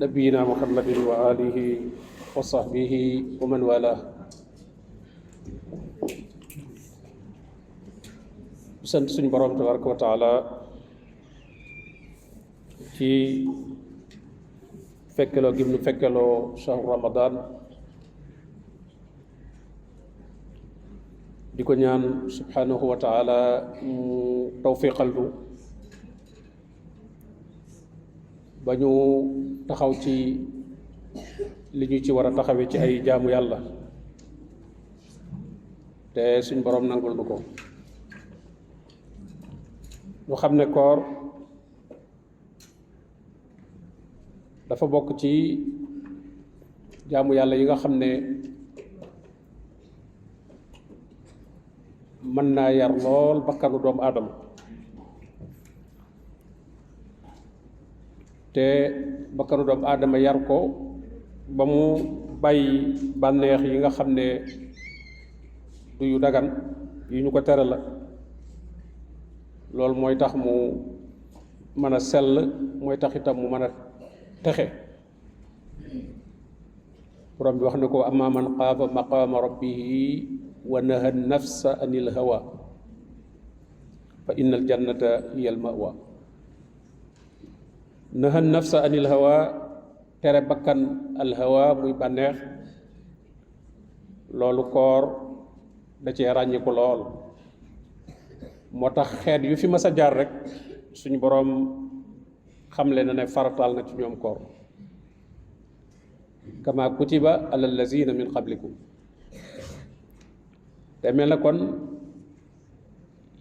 nabiyina muhammadin wa alihi wa sahbihi wa man wala. sant suñu borom tabaraka wa taala ci fekkeloo gim nu fekkeloo shahru ramadan, di ko ñaan subhanahu wa taala mu tawfiqal nu ba ñu taxaw ci li ñu ci war a taxawee ci ay jaamu yàlla te suñ borom nangul nu ko. ñu xam ne koor dafa bokk ci jaamu yàlla yi nga xam ne mën naa yar lool bakkanu doomu aadama te bakkanu doomu aadama yar ko ba mu bàyyi bànneex yi nga xam ne du yu dagan yu ñu ko tere la. loolu mooy tax mu mën a sell, mooy tax itam mu mën a texe. borom bi wax ne ko amma man xaafa maqaama rabbihi wa naha nafsa anil hawa fa inna al jannata hiya al mawa. naha nafsa anil hawa, tere bakkan al hawa muy bànneex, loolu koor da cee ràññiku lool. moo tax xeet yu fi mas a jaar rek suñu boroom xamle na ne farataal na ci ñoom koor, kama kutiba ala allazina min qablikum. te mel na kon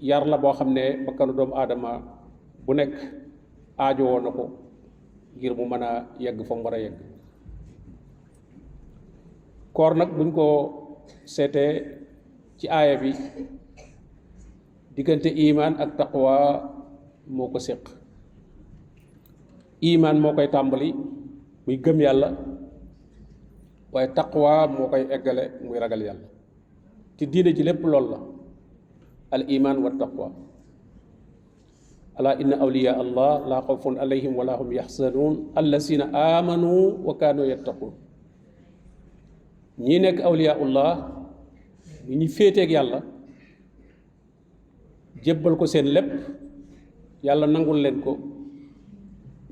yar la boo xam ne bakkanu doomu aadama bu nekk aajowoo na ko ngir mu mën a yegg fa mu war a yegg. koor nag buñ ko seetee ci aaya bi, diggante iman ak taqwa moo ko séq. iman moo koy tàmbali muy gëm yàlla, waaye taqwa moo koy eggale muy ragal yàlla. ci diine ji lépp lool la, al iman wa taqwa. ala inna awliya allah la xawfun alayhim wala hum yaxzanun allazina amanu wa kaanu yattaqun. ñii nekk awliyaullah ñu ñu féeteeg yàlla, jébbal ko seen lépp, yàlla nangul leen ko,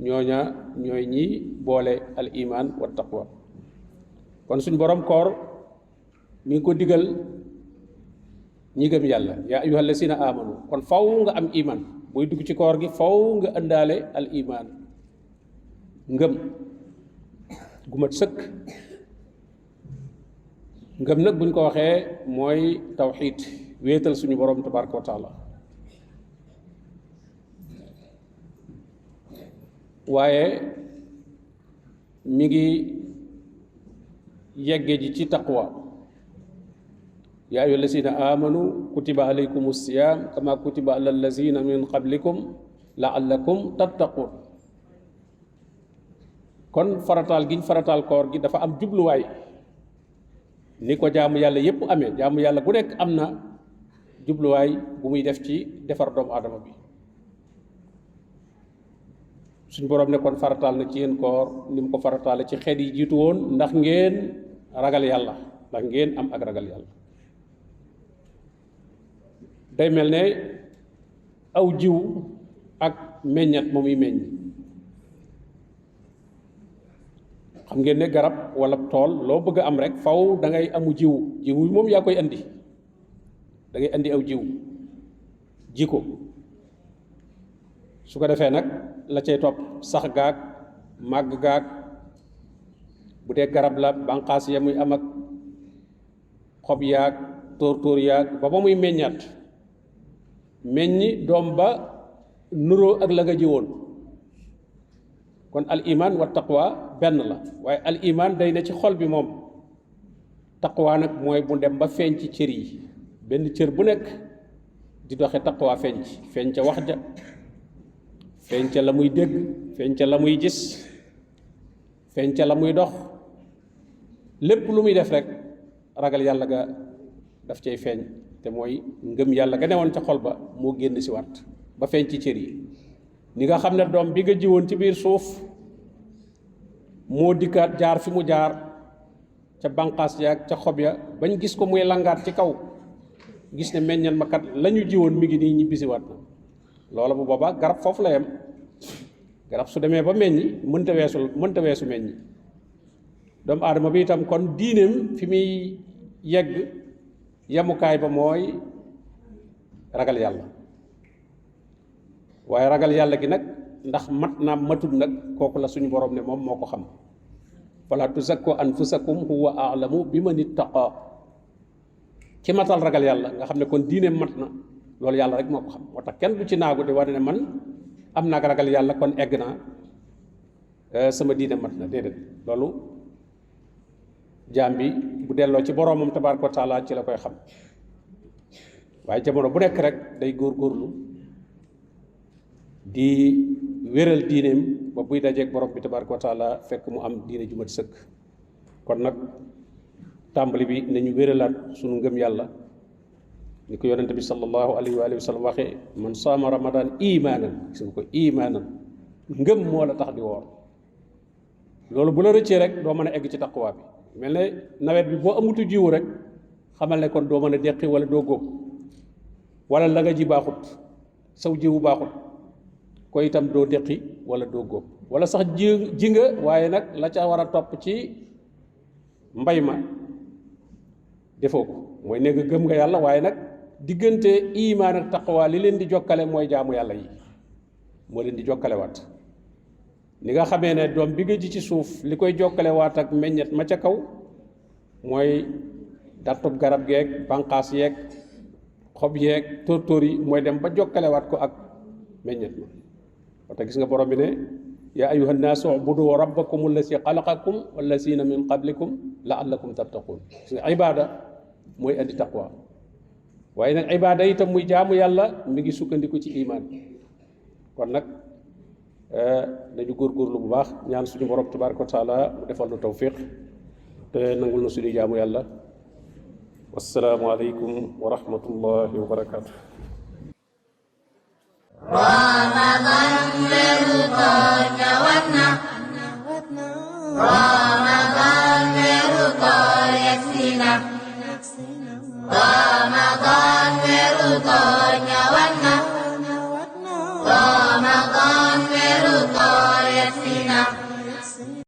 ñooña ñooy ñi boole al iman wa taqwa. kon suñ borom koor mi ngi ko digal ñi gëm yàlla, yaa ayyuhal lazina amanu. kon faw nga am iman booy dugg ci koor gi, faw nga ëndaale al iman, ngëm gu mat sëkk. ngëm nag buñ ko waxee mooy tawxiid, wéetal suñu borom tabaraka wa taala. waaye mi ngi yegge ji ci taqwa. yaa ayyuha allazina amanu kutiba alaykum siyam kama kutiba ala allazina min qablikum laallakum tattaqun. kon farataal giñ farataal koor gi dafa am jubluwaay, ni ko jaamu yàlla yépp amee. jaamu yàlla gu nekk am na jubluwaay bu muy def ci defar doomu aadama bi. suñ boroom ne kon farataal na ci yéen koor ni mu ko farataale ci xeet yi jiitu woon, ndax ngeen ragal yàlla, ndax ngeen am ak ragal yàlla. day mel ne aw jiw ak meññat moom muy meññ. xam ngeen ne garab wala tool loo bëgg a am rek faw da ngay amu jiw. jiw moom yaa koy andi, da ngay andi aw jiw ji ko. su ko defee nag la cay topp sax gaag màgg gaag, bu dee garab la bànqaas ya muy am ak xob yaag tóor yaag ba muy meññaat, meññi doom ba nuroo ak la nga jiwoon. kon al iman wa taqwa benn la, waaye al iman day ne ci xol bi moom. taqwa nag mooy bu dem ba feeñ ci cër yi, benn cër bu nekk di doxe taqwa feeñ ci, feeñ ca wax ja, feeñ ca la muy dégg, feeñ ca la muy gis, feeñ ca la muy dox. lépp lu muy def rek ragal yàlla ga daf cay feeñ, te mooy ngëm yàlla ga newoon ca xol ba moo génn si waat ba feeñ ci cër yi. ni nga xam ne doom bi nga jiwoon ci biir suuf moo dikkaat jaar fi mu jaar ca bànqaas yaag ca xob ya bañ gis ko muy langaat ci kaw gis ne meññal ma kat la ñu jiwoon mi ngi nii ñibbisiwaat na loola bu boobaa garab foofu la yem garab su demee ba meññi mënta weesu meññi doomu aadama bi itam kon diineem fi muy yegg yemukaay ba mooy ragal yàlla waaye ragal yàlla gi nag ndax mat naa matul nag kooku la suñu borom ne moom moo ko xam fala tuzakku anfusakum huwa a'lamu biman ittaqa ki matal ragal yàlla nga xam ne kon diineem mat na loolu yàlla rek moo ko xam moo tax kenn du ci naagu di wane ne man am naa ragal yàlla kon egg naa sama diine mat na déedéet loolu jaam bi bu delloo ci boroomam tabaaraka wa taala ci la koy xam waaye jamono bu nekk rek day góorgóorlu di wéral diineem ba buy dajeeg borom bi tabaaraka wa taala fekk mu am diine ju mat sëkk kon nag tàmbali bi nañu wéralaat sunu ngëm yàlla ni ko yonente bi sallallahu alayhi wa sallam waxee man saama ramadan imaanan gis nga ko imaanan ngëm moo la tax di woor loolu bu la rëccee rek doo mën a egg ci taqwa bi mel ne nawet bi boo amutu jiwu rek xamal ne kon doo mën a deqi wala doo góob wala la nga ji baaxut saw jiwu baaxut ko itam doo deqi wala doo góob wala sax ji nga waaye nag la ca war a topp ci mbay ma defoo ko mooy ne nga gëm nga yàlla waaye nag diggante imaan ak taqwa li leen di jokkale mooy jaamu yàlla yi moo leen di jokkale waat ni nga xamee ne doom bi nga ji ci suuf li koy jokkale waat ak meññet ma ca kaw mooy dattub garab geeg banqaas yeeg xob yeeg tóortóor yi mooy dem ba jokkale waat ko ak meññet ma wate gis nga borom bi ne yaa ayuha nnaasu ubudu rabbakum allasi xalaqakum wallasina min qablikum laallakum tattaqun gis nga ibaada mooy andi taqwa waaye nag ibaada itam muy jaamu yàlla mi ngi sukkandiku ci imaan kon nag dañu góorgóorlu bu baax ñaan suñu borom tabaraka wa taala mu defal nu tawfiq te nangul na suñu jaamu yàlla wassalaamu aleykum wa rahmatullahi wa barakatuh رمضان رضاك رمضان رضا يكفينا رمضان رضاك رمضان رضا يكفينا